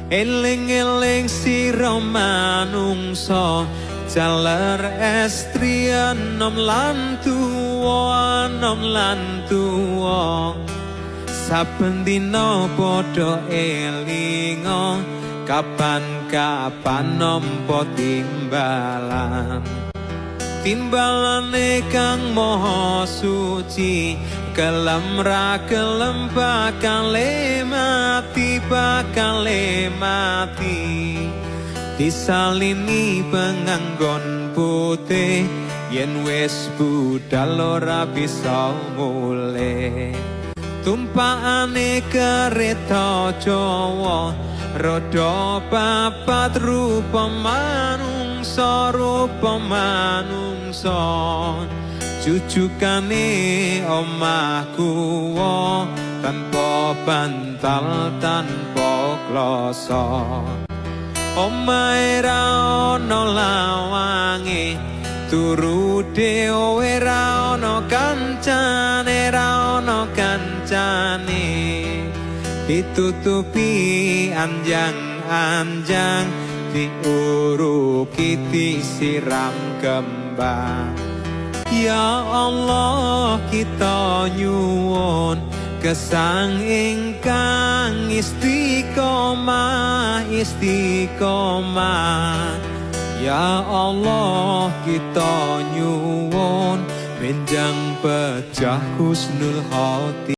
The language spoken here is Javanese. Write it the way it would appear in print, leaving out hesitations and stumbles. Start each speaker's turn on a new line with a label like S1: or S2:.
S1: Eling-eling sira manungsa, jaler estri enom lan tuwa, enom lan tuwa. Saben dina padha elinga, kapan-kapan nampa timbalan. Timbalane Kang Maha Suci, kelem ra kelem bakal mati, bakal mati. Disalini penganggon putih, yen wis budal ora bisa mulih. Tumpakane kereta Jawa, roda papat rupa manungsa, rupa manungsa. Jujukane omah kuwa, tanpa bantal tanpa kloso. Omahe ra ana lawange, turu dhewe ra ana kancane, ra ana kancane. Ditutupi anjang-anjang, diuruki disiram kembang. Ya Allah, kita nyuwun gesang ingkang istiqomah, istiqomah. Ya Allah, kita nyuwun benjang pejah husnul khotimah.